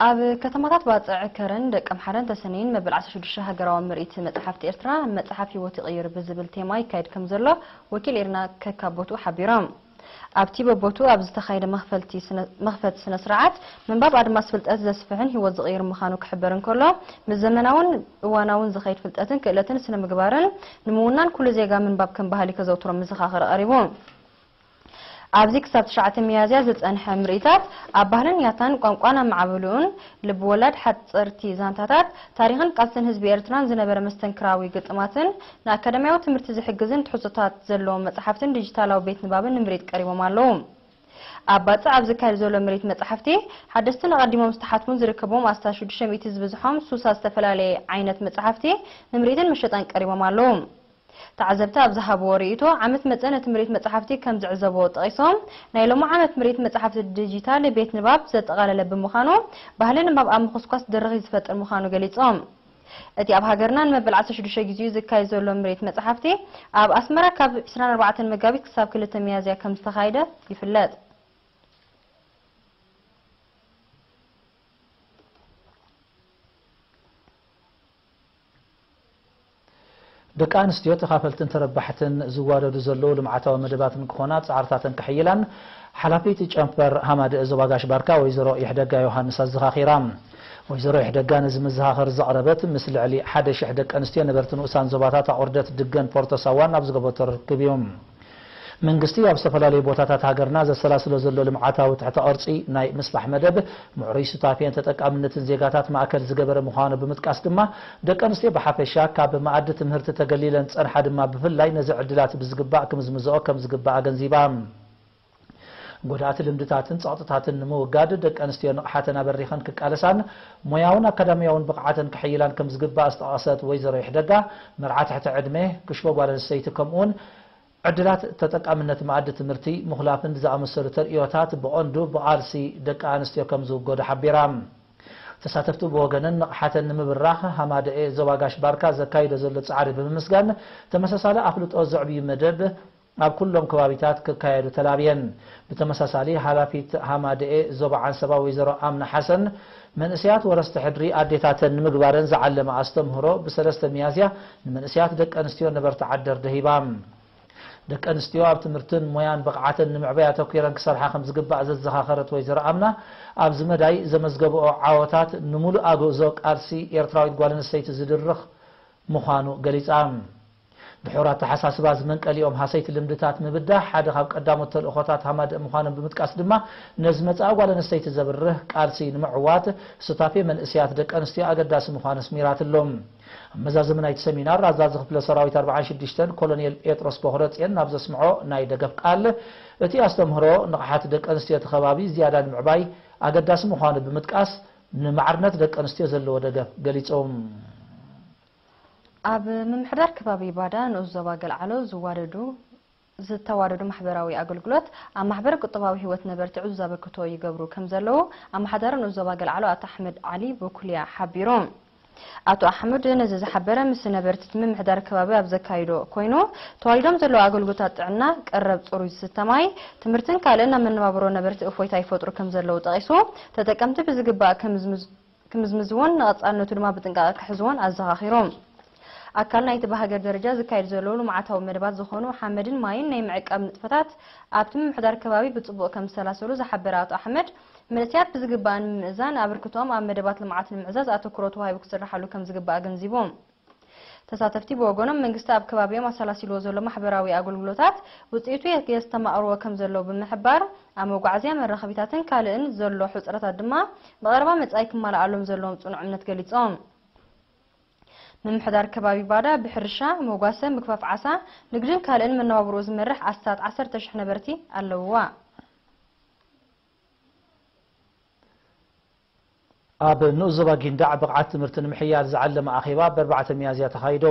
ኣብ ከተማታት ባጽዕ ከረን ደቀምሓረን ተሰነይን መበል ዓሰርተ ሽዱሽተ ሃገራዊ ምርኢት መጽሓፍቲ ኤርትራ መጽሓፍ ህይወት ይቕይር ብዝብል ቴማ ይካየድ ከም ዘሎ ወኪል ኤርና ከካቦቱ ሓቢሮም። ኣብቲ በቦቱ ኣብ ዝተኻየደ መኽፈልቲ ስነ-፣ መኽፈቲ ስነ ስርዓት ምንባብ ኣድማስ ፍልጠት ዘስፍሕን ህይወት ዝቕይር ምዃኑ ክሕበር እንከሎ፣ ምስ ዘመናውን እዋናውን ዝኸይድ ፍልጠትን ክእለትን ስነ ምግባርን ንምውናን ኩሉ ዜጋ ምንባብ ከም ባህሊ ከዘውትሮ መዘኻኸሪ ቀሪቡ። ኣብዚ ክሳብ ትሽዓተ ሚያዝያ ዝጸንሐ ምርኢታት ኣብ ባህልን ያታን ቋንቋን ኣመዓብልኡን ልብ ወላድ ሓጸርቲ ዛንታታት ታሪኽን ቃልስን ህዝቢ ኤርትራን ዝነበረ መስተንክራዊ ግጥማትን ንኣካዳሚያዊ ትምህርቲ ዝሕግዝን ትሕዝቶታት ዘለዎም መጽሓፍትን ዲጂታላዊ ቤት ንባብን ንምርኢት ቀሪቦም ኣለዉ። ኣብ ባጽዕ ኣብ ዝካየድ ዘሎ ምርኢት መጽሓፍቲ ሓደስትን ኣቐዲሞም ዝተሓትሙን ዝርከብዎም ኣስታት ሽዱሽተ ሚእቲ ዝብዝሖም ሱሳ ዝተፈላለየ ዓይነት መጽሓፍቲ ንምርኢትን መሸጣን ቀሪቦም ኣለዉ። ተዓዘብቲ ኣብ ዝሃብዎ ርእይቶ፣ ዓመት መጸ ነቲ ምርኢት መጽሓፍቲ ከም ዝዕዘብዎ ጠቒሶም፣ ናይ ሎሚ ዓመት ምርኢት መጽሓፍቲ ዲጂታል ቤት ንባብ ዘጠቓለለ ብምዃኑ፣ ባህሊ ንባብ ኣብ ምኹስኳስ ድርኺት ዝፈጥር ምዃኑ ገሊጾም። እቲ ኣብ ሃገርና ንመበል ዓሰርተ ሽዱሽተ ግዜኡ ዝካየድ ዘሎ ምርኢት መጽሓፍቲ፣ ኣብ ኣስመራ ካብ ዕስራን ኣርባዕተን መጋቢት ክሳብ ክልተ ሚያዝያ ከም ዝተኻየደ ይፍለጥ። ደቂ ኣንስትዮ ተኻፈልትን ተረባሕትን ዝዋደዱ ዘለዉ ልምዓታዊ መደባትን ክኾና ጻዕርታተን ከሕይላን ሓላፊት ጨንፈር ሃማደኤ ዞባ ጋሽ ባርካ ወይዘሮ ይሕደጋ ዮሃንስ ኣዘኻኺራ። ወይዘሮ ይሕደጋ ነዚ መዘኻኸሪ ዘቕረበት ምስ ልዕሊ ሓደ ሽሕ ደቂ ኣንስትዮ ነበርቲ ንኡሳን ዞባታት ኣቑርደት ድገን ፖርቶ ሳዋን ኣብ ዝገበቶ ርክብ እዩ። መንግስቲ ኣብ ዝተፈላለዩ ቦታታት ሃገርና ዘሰላስሎ ዘሎ ልምዓታዊ ትሕተ ቅርጺ ናይ ምስፋሕ መደብ ምዕሩይ ሱታፌን ተጠቃምነትን ዜጋታት ማእከል ዝገበረ ምዃኑ ብምጥቃስ ድማ፣ ደቂ ኣንስትዮ ብሓፈሻ ካብ መኣዲ ትምህርቲ ተገሊለን ጸንሓ ድማ ብፍላይ ነዚ ዕድላት ብዝግባእ ክምዝምዝኦ ከም ዝግባእ ኣገንዚባ። ጎዳእቲ ልምድታትን ጸቕጥታትን ንምውጋድ ደቂ ኣንስትዮ ንቕሓተን ኣበሪኸን ክቃለሳን ሞያውን ኣካዳሚያውን ብቕዓተን ክሕይላን ከም ዝግባእ ዝጠቐሰት ወይዘሮ ይሕደጋ፣ መርዓ ትሕቲ ዕድመ፣ ክሽፎ ጓል ኣንስተይቲ ከምኡውን ዕድላት ተጠቃምነት መኣዲ ትምህርቲ ምኹላፍን ዝኣመሰሉ ተርእዮታት ብቐንዱ ብቓልሲ ደቂ ኣንስትዮ ከም ዝውገዱ ሓቢራ። ተሳተፍቲ ብወገነን ንቕሓተን ንምብራኽ ሃማደኤ ዞባ ጋሽ ባርካ ዘካይዶ ዘሎ ጻዕሪ ብምምስጋን፣ ተመሳሳሊ ኣፍልጦ ዘዕብዩ መደብ ኣብ ኩሎም ከባቢታት ክካየዱ ተላብየን። ብተመሳሳሊ፣ ሓላፊት ሃማደኤ ዞባ ዓንሰባ ወይዘሮ ኣምና ሓሰን፣ መንእሰያት ወረስቲ ሕድሪ ኣዴታተን ንምግባረን ዝዓለመ ኣስተምህሮ ብሰለስተ ሚያዝያ ንመንእሰያት ደቂ ኣንስትዮ ነበርቲ ዓደር ደሂባ። ደቂ ኣንስትዮ ኣብ ትምህርትን ሞያን ብቕዓተን ንምዕባይ ኣተኲረን ክሰርሓ ከም ዝግባእ ዘዘኻኸረት ወይዘሮ ኣምና፣ ኣብዚ መዳይ ዘመዝገብኦ ዓወታት ንምሉእ ኣግእዞ ቃልሲ ኤርትራዊት ጓል ኣንስተይቲ ዝድርኽ ምዃኑ ገሊጻ። ድሑር ኣተሓሳስባ ዝመንቀሊኦም ሃሰይቲ ልምድታት ምብዳህ ሓደ ካብ ቀዳሞት ተልእኾታት ሃማደእ ምዃኖም ብምጥቃስ ድማ፣ ነዚ መጻኢ ጓል ኣንስተይቲ ዘብርህ ቃልሲ ንምዕዋት ሱታፌ መንእሰያት ደቂ ኣንስትዮ ኣገዳሲ ምዃኑ ኣስሚራትሉ። ኣብ መዛዘሚ ናይቲ ሰሚናር፣ ኣዛዚ ክፍለ ሰራዊት ኣርባዓን ሽዱሽተን ኮሎኔል ጴጥሮስ ቦኽረጽዮን ናብ ዘስምዖ ናይ ደገፍ ቃል፣ እቲ ኣስተምህሮ ንቕሓት ደቂ ኣንስትዮ እቲ ከባቢ ዝያዳ ንምዕባይ ኣገዳሲ ምዃኑ ብምጥቃስ፣ ንማዕርነት ደቂ ኣንስትዮ ዘለዎ ደገፍ ገሊጹ። ኣብ ምምሕዳር ከባቢ ባዳ ንኡስ ዞባ ገልዓሎ ዝዋደዱ፣ ዝተዋደዱ ማሕበራዊ ኣገልግሎት ኣብ ማሕበረ ቁጠባዊ ህይወት ነበርቲ ዕዙዝ ኣበርክቶ ይገብሩ ከም ዘለዉ ኣመሓዳሪ ንኡስ ዞባ ገልዓሎ ኣቶ ኣሕመድ ዓሊ በኩልያ ሓቢሩ። ኣቶ ኣሕመድ ነዚ ዝሓበረ ምስ ነበርቲ እቲ ምምሕዳር ከባቢ ኣብ ዘካይዶ ኮይኑ፣ ተዋዲዶም ዘለዉ ኣገልግሎታት ጥዕና፣ ቀረብ ጽሩይ ዝስተ ማይ፣ ትምህርትን ካልእን ኣብ መነባብሮ ነበርቲ እፎይታ ይፈጥሩ ከም ዘለዉ ጠቒሱ፣ ተጠቀምቲ ብዝግባእ ከም ዝምዝ-፣ ክምዝምዝዎን ንቐጻልነቱ ድማ ብጥንቃቐ ክሕዝዎን ኣዘኻኺሩ። ኣካል ናይቲ ብሃገር ደረጃ ዝካየድ ዘሎ ልምዓታዊ መደባት ዝኾኑ ሓመድን ማይን ናይ ምዕቃብ ንጥፈታት ኣብቲ ምምሕዳር ከባቢ ብጽቡቕ ከም ዝሰላሰሉ ዝሓበረ ኣቶ ኣሕመድ፣ መንእሰያት ብዝግባእ ንምምእዛን ኣበርክቶኦም ኣብ መደባት ልምዓት ንምዕዛዝ ኣተኩሮ ተዋሂቡ ክስርሓሉ ከም ዝግባእ ኣገንዚቡ። ተሳተፍቲ ብወገኖም መንግስቲ ኣብ ከባቢኦም ኣሰላሲልዎ ዘሎ ማሕበራዊ ኣገልግሎታት ውጽኢቱ የስተማቕርዎ ከም ዘለዉ ብምሕባር፣ ኣብ መጓዓዝያ መራኸቢታትን ካልእን ዘሎ ሕጽረታት ድማ ብቐረባ መጻኢ ክማልኣሎም ዘለዎም ጽኑዕ እምነት ገሊጾም። ምምሕዳር ከባቢ ባዳ ብሕርሻ፣ መጓሰ፣ ምግፋፍ ዓሳ፣ ንግድን ካልእን መነባብርኡ ዝመርሕ ኣስታት ዓሰርተ ሽሕ ነበርቲ ኣለውዋ። ኣብ ንኡስ ዞባ ጊንዳዕ ብቕዓት ትምህርቲ ንምሕያል ዝዓለመ ኣኼባ ብ ኣርባዕተ ሚያዝያ ተኻይዱ።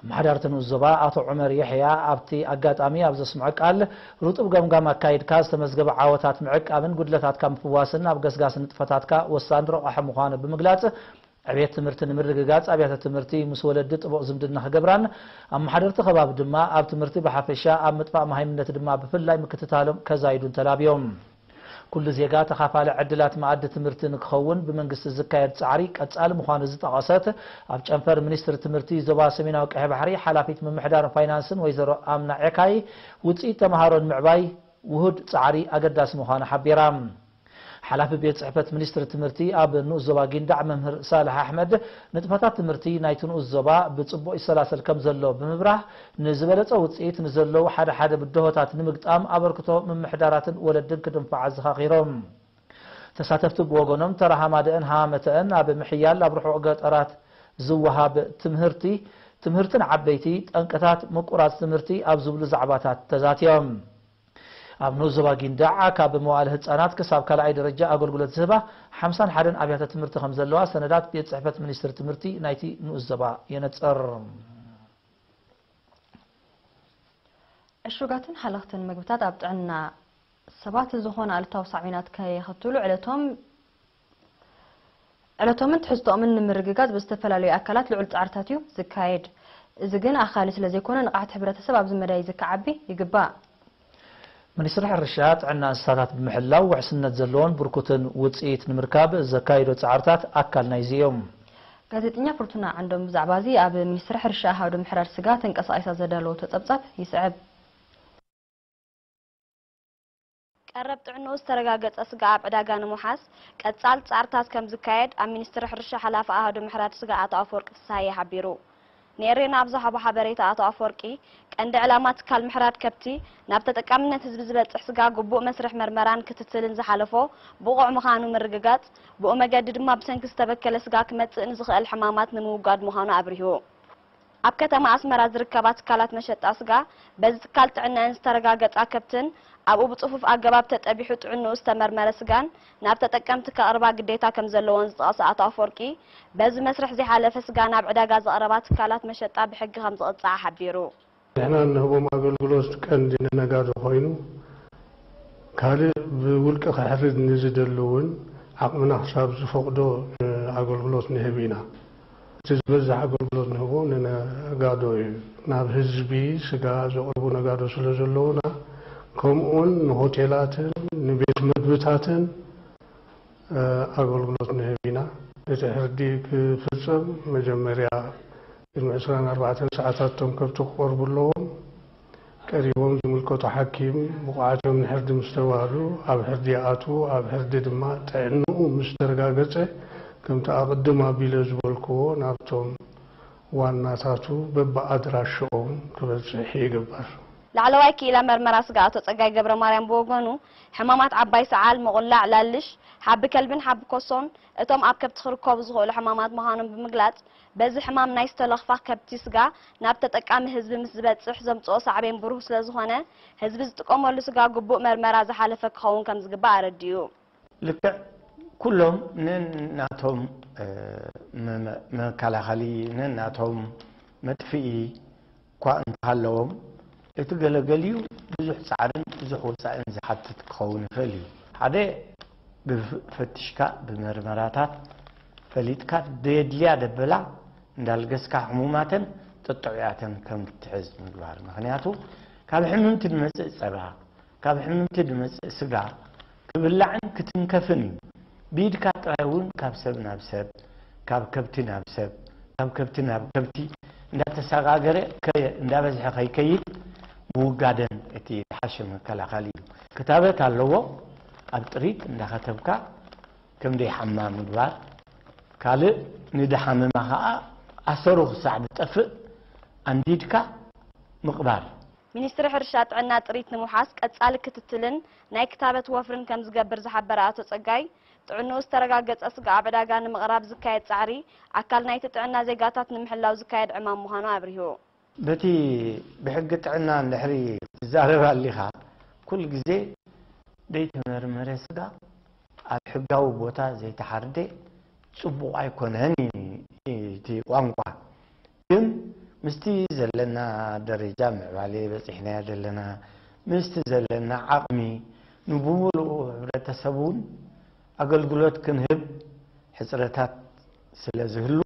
ኣመሓዳርቲ ንኡስ ዞባ ኣቶ ዑመር የሕያ ኣብቲ ኣጋጣሚ ኣብ ዘስምዖ ቃል፣ ርጡብ ገምጋም ኣካይድካ ዝተመዝገበ ዓወታት ምዕቃብን ጉድለታትካ ምፍዋስን ኣብ ገስጋስ ንጥፈታትካ ወሳኒ ረቋሒ ምዃኑ ብምግላጽ፣ ዕቤት ትምህርቲ ንምርግጋጽ ኣብያተ ትምህርቲ ምስ ወለዲ ጥቡቕ ዝምድና ክገብራን ኣመሓደርቲ ከባቢ ድማ ኣብ ትምህርቲ ብሓፈሻ ኣብ ምጥፋእ መሃይምነት ድማ ብፍላይ ምክትታሎም ከዛይዱን ተላብዮም። ኩሉ ዜጋ ተኻፋሊ ዕድላት መኣዲ ትምህርቲ ንክኸውን ብመንግስቲ ዝካየድ ጻዕሪ ቀጻሊ ምዃኑ ዝጠቐሰት ኣብ ጨንፈር ሚኒስትሪ ትምህርቲ ዞባ ሰሜናዊ ቀይሕ ባሕሪ ሓላፊት ምምሕዳርን ፋይናንስን ወይዘሮ ኣምና ኤካይ፣ ውጽኢት ተምሃሮ ንምዕባይ ውሁድ ጻዕሪ ኣገዳሲ ምዃኑ ሓቢራ። ሓላፊ ቤት ጽሕፈት ሚኒስትሪ ትምህርቲ ኣብ ንኡስ ዞባ ጊንዳዕ መምህር ሳልሕ ኣሕመድ፣ ንጥፈታት ትምህርቲ ናይቲ ንኡስ ዞባ ብጽቡቕ ይሰላሰል ከም ዘሎ ብምብራህ፣ ንዝበለጸ ውጽኢት ንዘለዉ ሓደ ሓደ ብድሆታት ንምግጣም ኣበርክቶ ምምሕዳራትን ወለድን ክድንፋዕ ኣዘኻኺሮም። ተሳተፍቲ ብወገኖም፣ ተራ ሃማደአን ሃማመተአን ኣብ ምሕያል ኣብ ርሑቕ ገጠራት ዝወሃብ ትምህርቲ፣ ትምህርቲ ንዓበይቲ፣ ጠንቅታት ምቁራጽ ትምህርቲ ኣብ ዝብሉ ዛዕባታት ተዛትዮም። ኣብ ንኡስ ዞባ ጊንዳዕ ካብ መዋእለ ህጻናት ክሳብ ካልኣይ ደረጃ ኣገልግሎት ዝህባ ሓምሳን ሓደን ኣብያተ ትምህርቲ ከም ዘለዋ ሰነዳት ቤት ጽሕፈት ሚኒስትሪ ትምህርቲ ናይቲ ንኡስ ዞባ የነጽር። ዕሹጋትን ሃለኽትን ምግብታት ኣብ ጥዕና ሰባት ዝኾነ ኣሉታዊ ሳዕቤናት ከየኸትሉ ዕለቶም ዕለቶምን ትሕዝቶኦምን ንምርግጋጽ ብዝተፈላለዩ ኣካላት ልዑል ጻዕርታት እዩ ዝካየድ። እዚ ግን ኣኻሊ ስለ ዘይኮነ ንቕሓት ሕብረተሰብ ኣብዚ መዳይ እዚ ክዓቢ ይግባእ። ሚኒስትሪ ሕርሻ ጥዕና እንስሳታት ብምሕላው ውሕስነት ዘለዎን ብርኩትን ውጽኢት ንምርካብ ዘካይዶ ጻዕርታት ኣካል ናይዚ እዮም። ጋዜጠኛ ፍርቱና ዓንዶም ብዛዕባ እዚ ኣብ ሚኒስትሪ ሕርሻ ኣሃዱ ምሕራድ ስጋ ተንቀሳቒሳ ዘዳለወቶ ጸብጻብ ይስዕብ። ቀረብ ጥዕንኡ ዝተረጋገጸ ስጋ ኣብ ዕዳጋ ንምውሓስ ቀጻሊ ጻዕርታት ከም ዝካየድ ኣብ ሚኒስትሪ ሕርሻ ሓላፊ ኣሃዱ ምሕራድ ስጋ ኣቶ ኣፈወርቂ ፍስሃየ ሓቢሩ። ንኤሬና ኣብ ዝሃቦ ሓበሬታ ኣቶ ኣፈወርቂ፣ ቀንዲ ዕላማ ትካል ምሕራድ ከብቲ ናብ ተጠቃምነት ህዝቢ ዝበጽሕ ስጋ ግቡእ መስርሕ መርመራን ክትትልን ዝሓለፎ ብቑዕ ምዃኑ ምርግጋጽ፣ ብኡ መገዲ ድማ ብሰንኪ ዝተበከለ ስጋ ክመጽእ ንዝኽእል ሕማማት ንምውጋድ ምዃኑ ኣብሪሁ። ኣብ ከተማ ኣስመራ ዝርከባ ትካላት መሸጣ ስጋ በዚ ትካል ጥዕነአን ዝተረጋገጻ ከብትን ኣብኡ ብጽፉፍ ኣገባብ ተጠቢሑ ጥዕንኡ ዝተመርመረ ስጋን ናብ ተጠቀምቲ ከቕርባ ግዴታ ከም ዘለወን ዝጠቐሰ ኣቶ ኣፈወርቂ፣ በዚ መስርሕ ዘይሓለፈ ስጋ ናብ ዕዳጋ ዘቕረባ ትካላት መሸጣ ብሕጊ ከም ዝቕጻዓ ሓቢሩ። ንሕና እንህቦም ኣገልግሎት ቀንዲ ንነጋዶ ኮይኑ፣ ካልእ ብውልቂ ከሕርድ ንዝደሊ እውን ዓቕምና ክሳብ ዝፈቕዶ ኣገልግሎት ንህብ ኢና። እቲ ዝበዝሕ ኣገልግሎት ንህቦ ንነጋዶ እዩ። ናብ ህዝቢ ስጋ ዘቕርቡ ነጋዶ ስለ ዘለዉና፣ ከምኡውን ንሆቴላትን ንቤት መግብታትን ኣገልግሎት ንህብ ኢና። እቲ ሕርዲ ክፍጸም መጀመርያ ቅድሚ ዕስራን ኣርባዕተን ሰዓታት እቶም ከብቲ ክቐርቡ ኣለዎም። ቀሪቦም ዝምልከቶ ሓኪም ብቑዓት እዮም ንሕርዲ ምስ ተባህሉ ኣብ ሕርዲ ይኣትዉ። ኣብ ሕርዲ ድማ ጥዕንኡ ምስ ተረጋገጸ፣ ከምቲ ኣቕድም ኣቢለ ዝበልክዎ ናብቶም ዋናታቱ በብኣድራሽኦም ክበጽሕ ይግበር። ላዕለዋይ ክኢላ መርመራ ስጋ ኣቶ ጸጋይ ገብረማርያም ብወገኑ፣ ሕማማት ዓባይ ሰዓል፣ ምቑላዕ ላልሽ፣ ሓቢ ከልብን ሓቢ ኮሶን እቶም ኣብ ከብቲ ክርከቡ ዝኽእሉ ሕማማት ምዃኖም ብምግላጽ፣ በዚ ሕማም ናይ ዝተለኽፋ ከብቲ ስጋ ናብ ተጠቃሚ ህዝቢ ምስ ዝበጽሕ ዘምጽኦ ሳዕቤን ብሩህ ስለዝኾነ፣ ህዝቢ ዝጥቀመሉ ስጋ ግቡእ መርመራ ዝሓለፈ ክኸውን ከምዝግባእ ኣረዲኡ። ልክዕ ኩሎም ነናቶም መ- መከላኸሊ ነናቶም መጥፍኢ እኳ እንተሃለዎም፣ እቲ ገለገሊኡ ብዙሕ ጻዕርን ብዙሕ ወጻኢን ዝሓትት ክኸውን ይኽእል እዩ። ሓደ ብፈቲሽካ ብመርመራታት ፈሊጥካ ደየድልያ ደበላ እንዳልገስካ ሕሙማተን ጥጥዑያተን ከም ትሕዝ ምግባር። ምኽንያቱ ካብ ሕምምቲ ዝመጽእ ጸባ፣ ካብ ሕምምቲ ዝመጽእ ስጋ ክብላዕን ክትንከፍን እዩ። ብኢድካ ጥራይ እውን ካብ ሰብ ናብ ሰብ፣ ካብ ከብቲ ናብ ሰብ፣ ካብ ከብቲ ናብ ከብቲ እንዳተሰጋገረ እንዳበዝሐ ከይከይድ ምውጋደን እቲ ዝሓሸ መከላኸሊ እዩ። ክታበት ኣለዎ። ኣብ ጥሪት እንዳኸተብካ ከም ደይሓማ ምግባር። ካልእ ንድሓመማ ከዓ ኣሰሩ ክሳዕ ዝጠፍእ ኣንዲድካ ምቕባር። ሚኒስትሪ ሕርሻ ጥዕና ጥሪት ንምውሓስ ቀፃሊ ክትትልን ናይ ክታበት ወፍርን ከምዝገብር ዝሓበረ ኣቶ ፀጋይ፣ ጥዕንኡ ዝተረጋገፀ ስጋ ኣብ ዕዳጋ ንምቕራብ ዝካየድ ፃዕሪ ኣካል ናይቲ ጥዕና ዜጋታት ንምሕላው ዝካየድ ዕማም ምዃኑ ኣብሪሁ። በቲ ብሕጊ ጥዕና እንድሕሪ ትዛረብ ኣሊኻ፣ ኩሉ ግዜ ዘይተመርመረ ስጋ ኣብ ሕጋዊ ቦታ ዘይተሓርደ ጽቡቕ ኣይኮነን እዩ እቲ ቋንቋ። ግን ምስቲ ዘለና ደረጃ ምዕባለ በጺሕናዮ ዘለና፣ ምስቲ ዘለና ዓቕሚ ንብምሉኡ ሕብረተሰብ እውን ኣገልግሎት ክንህብ ሕጽረታት ስለ ዝህሉ፣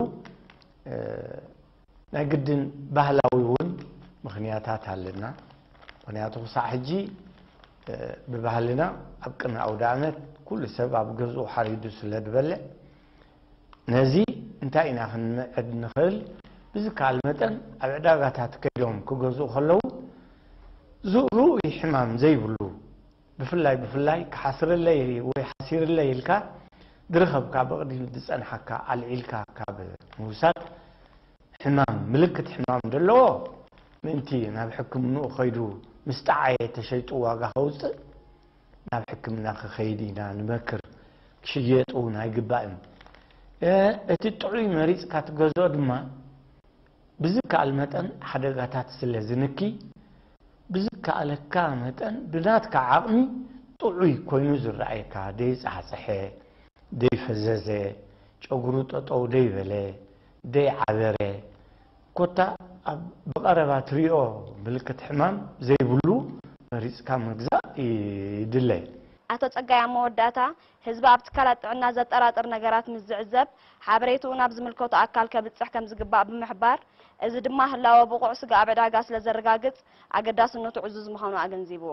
ናይ ግድን ባህላዊ እውን ምኽንያታት ኣለና። ምኽንያቱ ክሳዕ ሕጂ ብባህልና ኣብ ቅነ ኣውደ ኣመት ኩሉ ሰብ ኣብ ገዝኡ ሓሪዱ ስለ ዝበልዕ፣ ነዚ እንታይ ኢና ክንምዕድ ንኽእል? ብዝከኣል መጠን ኣብ ዕዳጋታት ከይዶም ክገዝኡ ከለዉ፣ ርኡይ ሕማም ዘይብሉ፣ ብፍላይ ብፍላይ ክሓስረለይ ወይ ሓሲርለይ ኢልካ ዝረኸብካ፣ ብቕድሚት ዝጸንሓካ ኣልዒልካ ካብ ምውሳድ፣ ሕማም፣ ምልክት ሕማም ዘለዎ ምእንቲ ናብ ሕክምንኡ ከይዱ ምስ ጠዓየ ተሸይጡ ዋጋ ከውፅእ ናብ ሕክምና ክኸይድ ኢና ንመክር። ክሽየጥ እውን ኣይግባእን። እ፣ እቲ ጥዑይ መሪፅካ ትገዝኦ ድማ ብዝከኣል መጠን ሓደጋታት ስለ ዝንኪ፣ ብዝከኣለካ መጠን ብናትካ ዓቕሚ ጥዑይ ኮይኑ ዝረኣየካ፣ ደይፃሕፀሐ፣ ደይፈዘዘ፣ ጨጉሩ ጠጠው ደይበለ፣ ደይዓበረ፣ ኮታ ኣብ ብቐረባ ትሪኦ ምልክት ሕማም ዘይብሉ መሪፅካ ምግዛእ ይድለ። ኣቶ ጸጋይ ኣብ መወዳእታ፣ ህዝቢ ኣብ ትካላት ጥዕና ዘጠራጥር ነገራት ምስ ዝዕዘብ፣ ሓበሬትኡ ናብ ዝምልከቶ ኣካል ከብጽሕ ከም ዝግባእ ብምሕባር፣ እዚ ድማ ህላወ ብቑዕ ስጋ ኣብ ዕዳጋ ስለ ዘረጋግጽ፣ ኣገዳስነቱ ዕዙዝ ምዃኑ ኣገንዚቡ።